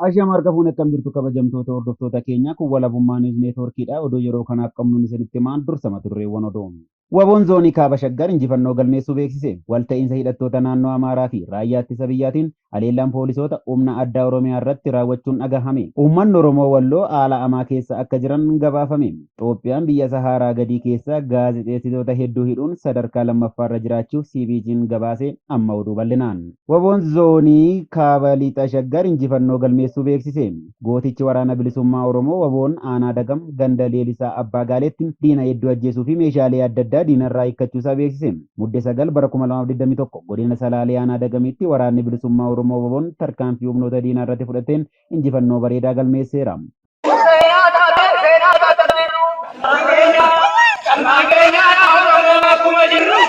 Ashama harka fuune, akkam jirtu kabajamtoota hordoftoota keenyaa? Kun Walabummaa News Networkiidha. Oduu yeroo kanaaf qabnuun isinitti himaan, dursa mata dureewwan oduu. Waboon zoonii Kaaba Shaggar injifannoo galmeessuu beeksise. Walta'iinsa hidhattoota naannoo Amaaraa fi raayyaa ittisa biyyaatiin haleellaan poolisoota humna addaa Oromiyaa irratti raawwachuun dhagahame. Uummanni Oromoo Walloo haala hamaa keessa akka jiran gabaafame. Itoophiyaan biyya Sahaaraa gadii keessa gaazexeessitoota hedduu hidhuun sadarkaa lammaffaarra jiraachuu CPJ'n gabaase. Amma oduu bal'inaan. Waboon zoonii Kaaba Lixa Shaggar injifannoo galmeessuu beeksise. Gootichi Waraana Bilisummaa Oromoo Waboon aanaa Dagam ganda Leelisaa Abbaa Gaaleetti diina hedduu ajjeesuu fi meeshaalee adda addaa diinarraa hiikkachuusaa beeksise. Mudde 9 bara 2021 godina Salaalee aanaa Dagamitti Waraanni Bilisummaa Oromoo Waboon tarkaanfii humnoota diinaa irratti fudhateen injifannoo bareedaa galmeesseera. Seenaa taate, seenaa taate jirru.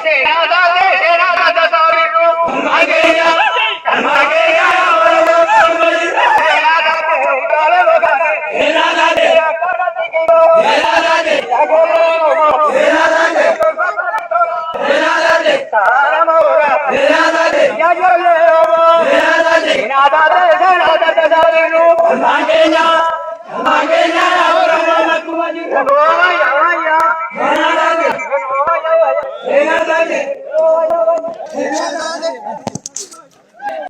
Seenaa taate, seenaa taate saawirru. Seenaa taate, utaalee bokaate. Akkanatti kiyyoo. Dhageellee Oromoo. Saara mooraa. Yaa ijoollee Oromoo. Seenaa taate, seenaa taate saawirru. Wayya wayya. Wayya wayya.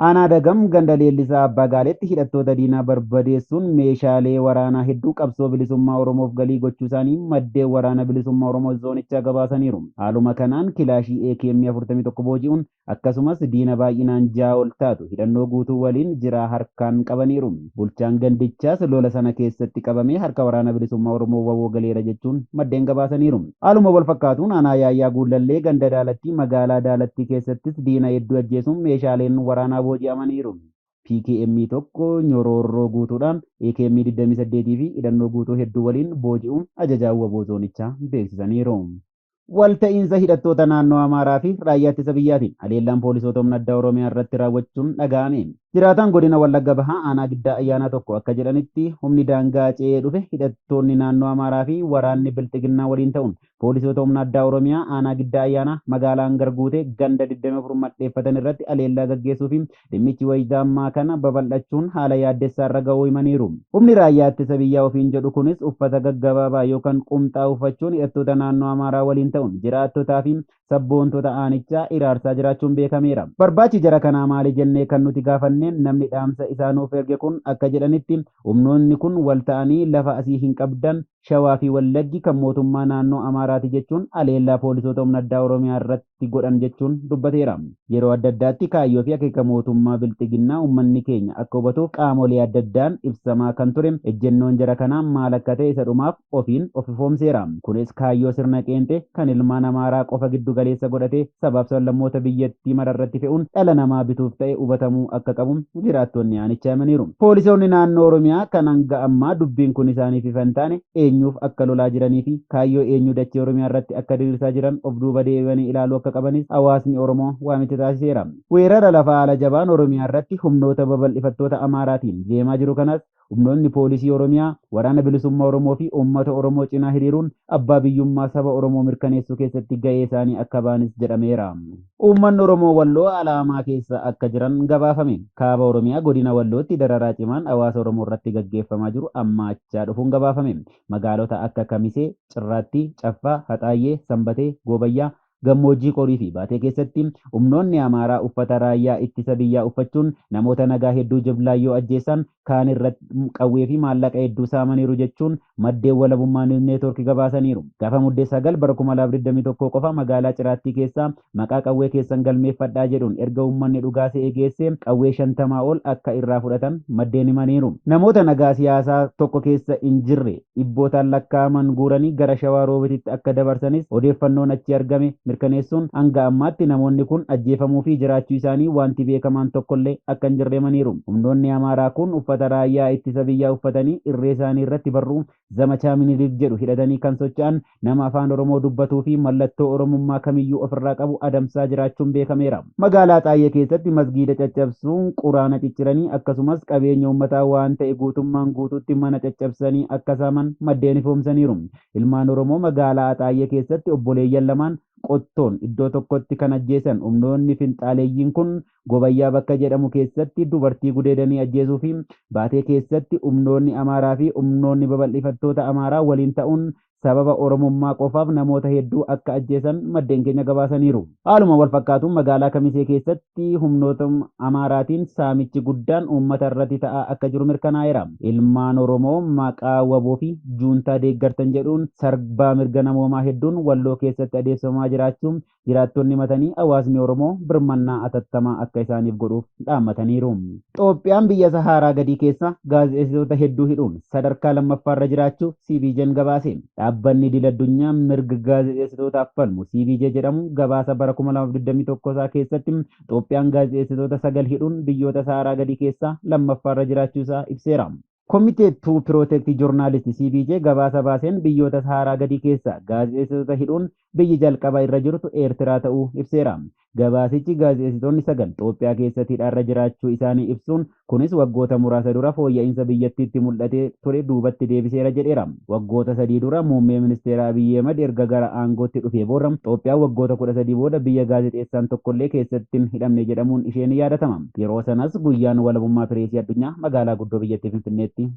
Aanaa Dagam ganda Leellisaa Abbaa Gaaleetti hidhattoota diinaa barbadeessuun meeshaalee waraanaa hedduu qabsoo bilisummaa Oromoof galii gochuu isaanii maddeen Waraana Bilisummaa Oromoo zoonichaa gabaasaniiru. Haaluma kanaan kilaashii AKM 41 booji'uun akkasumas diina baay'inaan 6 ol taatu hidhannoo guutuu waliin jiraa harkaan qabaniiru. Bulchaan gandichaas lola sana keessatti qabamee harka Waraana Bilisummaa Oromoo Waboo galeera jechuun maddeen gabaasaniiru. Haaluma wal fakkaatuun aanaa Yaayyaa Guullallee ganda Daalattii magaalaa Daalattii keessattis diina hedduu ajjeesuun meeshaaleen waraanaa booji'amaniiru. PKM 1 nyoroorroo guutuudhaan AKM 28 fi hidhannoo guutuu hedduu waliin booji'uun ajajaan Waboo zoonichaa beeksisaniiru. Walta'iinsa hidhattoota naannoo Amaaraa fi raayyaa ittisa biyyaatiin haleellaan poolisoota humna addaa Oromiyaa irratti raawwachuun dhaga'ame. Jiraataan godina Wallagga Bahaa aanaa Giddaa Ayyaanaa tokko akka jedhanitti, humni daangaa ce'ee dhufe hidhattoonni naannoo Amaaraa fi waraanni Bilxiginnaa waliin ta'uun poolisoota humna addaa Oromiyaa aanaa Giddaa Ayyaanaa magaalaa Hangar Guutee ganda 24 madheeffatan irratti haleellaa gaggeessuu fi dhimmichi wayita ammaa kana babal'achuun haala yaaddessaarra ga'uu himaniiru. Humni raayyaa ittisa biyyaa ofiin jedhu kunis uffata gaggabaabaa yookan qumxaa uffachuun hidhattoota naannoo Amaaraa waliin ta'uun jiraattotaa fi sabboontota aanichaa hiraarsaa jiraachuun beekameera. Barbaachi jara kanaa maali jennee kan nuti gaafanneen namni dhaamsa isaa nuuf erge kun akka jedhanitti, humnoonni kun wal ta'anii lafa asii hin qabdan, Shawaa fi Wallaggi kan mootummaa naannoo Amaaraati jechuun haleellaa poolisoota humna addaa Oromiyaa irratti godhan jechuun dubbateera. Yeroo adda addaatti kaayyoo fi akeeka mootummaa Bilxiginnaa uummanni keenya akka hubatuuf qaamolee adda addaan ibsamaa kan ture ejjennoon jara kanaa maal akka ta'e isa dhumaaf ofiin of ifoomseera. Kunis kaayyoo sirna qeenxee kan ilmaan Amaaraa qofa giddu galeessa godhatee sabaaf sablammoota biyyattii mara irratti fe'uun dhala namaa bituuf ta'e hubatamuu akka qabu jiraattonni aanichaa himaniiru. Poolisoonni naannoo Oromiyaa kan hanga ammaa dubbiin kun isaaniif ifa hin taane eenyuuf akka lolaa jiranii fi kaayyoo eenyuu dachee Oromiyaa irratti akka diriirsaa jiran of duuba deebi'anii ilaaluu akka qabanis hawaasni Oromoo waamicha taasiseera. Weerara lafaa haala jabaan Oromiyaa irratti humnoota babal'ifattoota Amaaraatiin deemaa jiru kanas humnoonni poolisii Oromiyaa, Waraana Bilisummaa Oromoo fi uummata Oromoo cinaa hiriiruun abbaa biyyummaa saba Oromoo mirkaneessuu keessatti gahee isaanii akka ba'anis jedhameera. Uummanni Oromoo Walloo haala hamaa keessa akka jiran gabaafame. Kaaba Oromiyaa godina Wallootti dararaa cimaan hawaasa Oromoo irratti gaggeeffamaa jiru hammaachaa dhufuun gabaafame. Magaalota akka Kamisee, Cirraattii, Caffaa, Haxaayyee, Sanbatee, Goobayyaa, Gammoojjii Qorii fi Baatee keessatti humnoonni Amaaraa uffata raayyaa ittisa biyyaa uffachuun namoota nagaa hedduu jumlaan yoo ajjeessan, kaan irratti qawwee fi maallaqa hedduu saamaniiru jechuun maddeen Walabummaa News Network gabaasaniiru. Gaafa Muddee 9 bara 2021 qofa magaalaa Ciraattii keessaa maqaa qawwee keessan galmeeffadhaa jedhuun erga uummanni dhugaa se'ee geessee qawwee 50 ol akka irraa fudhatan maddeen himaniiru. Namoota nagaa siyaasaa tokko keessa hin jirre dhibbootaan lakkaa'aman guuranii gara Shawaa Roobititti akka dabarsanis odeeffannoon achii argame mirkaneessuun, hanga ammaatti namoonni kun ajjeefamuu fi jiraachuu isaanii waanti beekamaan tokkollee akka hin jirre himaniiru. Humnoonni Amaaraa kun uffata raayyaa ittisa biyyaa uffatanii irree isaanii irratti barruu Zamachaa Minilik jedhu hidhatanii kan socho'an nama Afaan Oromoo dubbatuu fi mallattoo Oromummaa kamiyyuu ofirraa qabu adamsaa jiraachuun beekameera. Magaalaa Axaayyee keessatti masgiida caccabsuun Quraana cicciranii akkasumas qabeenya uummataa waan ta'e guutummaan guutuutti mana caccabsanii akka saaman maddeen ifoomsaniiru. Ilmaan Oromoo magaalaa Axaayyee keessatti obboleeyyan lamaan qottoon iddoo tokkotti kan ajjeesan humnoonni finxaaleeyyiin kun Gobayyaa bakka jedhamu keessatti dubartii gudeedanii ajjeesuu fi Baatee keessatti humnoonni Amaaraa fi humnoonni babal'ifattoota Amaaraa waliin ta'uun sababa Oromummaa qofaaf namoota hedduu akka ajjeesan maddeen keenya gabaasaniiru. Haaluma wal fakkaatuun magaalaa Kamisee keessatti humnoota Amaaraatiin saamichi guddaan uummata irratti ta'aa akka jiru mirkanaa'eera. Ilmaan Oromoo maqaa WBO fi juuntaa deeggartan jedhuun sarbaa mirga namoomaa hedduun Walloo keessatti adeemsifamaa jiraachuu jiraattonni himatanii hawaasni Oromoo birmannaa atattamaa akka isaaniif godhuuf dhaammataniiru. Xoophiyaan biyya Sahaaraa gadii keessa gaazexeessitoota hedduu hidhuun sadarkaa lammaffaarra jiraachuu CBJ'n gabaase. Dhaabbanni idil addunyaa mirga gaazexeessitootaaf falmu CBJ jedhamu gabaasa bara 2021 isaa keessatti Xoophiyaan gaazexeessitoota 9 hidhuun biyyoota Sahaaraa gadii keessaa lammaffaarra jiraachuu isaa ibseera. Committee to Protect Journalists CBJ gabaasa baaseen biyyoota Sahaaraa gadii keessaa gaazexeessitoota hidhuun biyyi jalqaba irra jirtu Eertiraa ta'uu ibseera. Gabaasichi gaazexeessitoonni 9 Xoophiyaa keessatti hidhaarra jiraachuu isaanii ibsuun kunis waggoota muraasa dura fooyya'insa biyyattiitti mul'atee ture duubatti deebiseera jedheera. Waggoota 3 dura muummee ministeera Abiyyi Ahimad erga gara aangootti dhufee booda Xoophiyaan waggoota 13 booda biyya gaazexeessaan tokkollee keessatti hin hidhamne jedhamuun ishee ni yaadatama. Yeroo sanas guyyaan walabummaa pireesii addunyaa magaalaa guddoo biyyattii Finfinneetti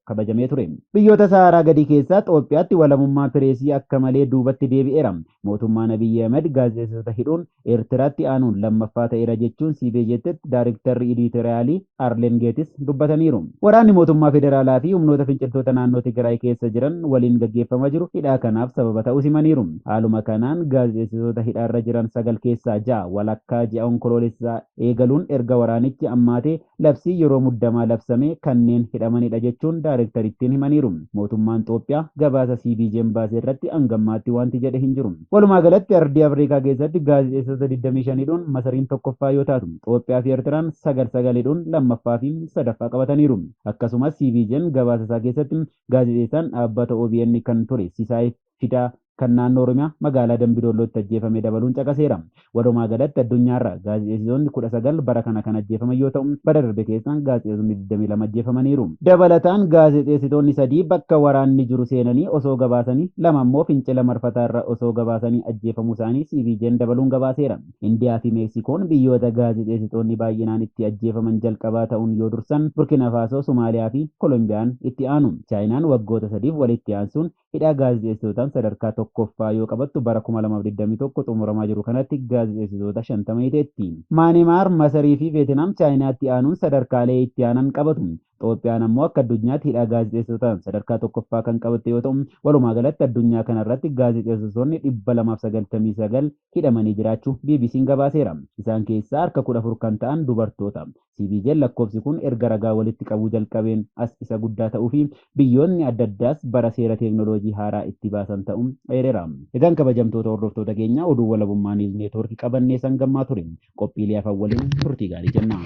kabajamee ture. Biyyoota Sahaaraa gadii keessaa Xoophiyaatti walabummaa pireesii akka malee duubatti deebi'eera. Mootummaan Abiyyi Ahimad gaazexeessitoota hidhuun Eertiraatti aanuun lammaffaa ta'eera jechuun CBJtti daariktarri editoriyaalii Arleen Geetis dubbataniiru. Waraanni mootummaa federaalaa fi humnoota finciltoota naannoo Tigraay keessa jiran waliin gaggeeffamaa jiru hidhaa kanaaf sababa ta'uus himaniiru. Haaluma kanaan gaazexeessitoota hidhaarra jiran 9 keessaa 6 walakkaa ji'a Onkoloolessaa eegaluun erga waraanichi ammaatee labsii yeroo muddamaa labsame kanneen hidhamanidha jechuun daariktarittiin himaniiru. Mootummaan Xoophiyaa gabaasa CBJ'n baase irratti hangammaatti wanti jedhe hin jiru. Walumaa galatti ardii Afrikaa keessatti gaazexeessitoota 25 hidhuun Masariin tokkoffaa yoo taatu, Xoophiyaa fi Eertiraan 9 9 hidhuun lammaffaa fi sadaffaa qabataniiru. Akkasumas CBJ'n gabaasa isaa keessatti gaazexeessaan dhaabbata OBN kan ture Sisaay Fidaa kan naannoo Oromiyaa magaalaa Dambidollootti ajjeefame dabaluun caqaseera. Walumaa galatti addunyaarra gaazexeessitoonni 19 bara kana kan ajjeefaman yoo ta'u, bara darbe keessa gaazexeessitoonni 22 ajjeefamaniiru. Dabalataan gaazexeessitoonni 3 bakka waraanni jiru seenanii osoo gabaasanii, 2 ammoo fincila marfataarra osoo gabaasanii ajjeefamuu isaanii CBJ'n dabaluun gabaaseera. Indiyaa fi Meeksikoon biyyoota gaazexeessitoonni baay'inaan itti ajjeefaman jalqabaa ta'uun yoo dursan, Burkina Faasoo, Somaaliyaa fi Kolombiyaan itti aanu. Chaayinaan waggoota sadiif walitti aansuun hidhaa gaazexeessitootaan sadarkaa tokkoffaa yoo qabattu bara 2021 xumuramaa jiru kanatti gaazexeessitoota 50 hiteetti. Maanimaar, Masarii fi Veetinaam Chaayinaatti aanuun sadarkaalee itti aanan qabatu. Xoophiyaan ammoo akka addunyaatti hidhaa gaazexeessitootaan sadarkaa tokkoffaa kan qabatte yoo ta'u, walumaa galatti addunyaa kanarratti gaazexeessitoonni 299 hidhamanii jiraachuu BBC'n gabaaseera. Isaan keessaa harka 14 kan ta'an dubartoota. CBJ'n lakkoofsi kun erga ragaa walitti qabuu jalqabeen as isa guddaa ta'uu fi biyyoonni adda addaas bara seera teeknooloojii haaraa itti baasan ta'uun eereera. Egaan kabajamtoota hordoftoota keenya oduu walabummaa Niiwuz Neetwoorkii qabannee sangammaa ture. Qophiilee hafan waliin turtii gaarii jenna.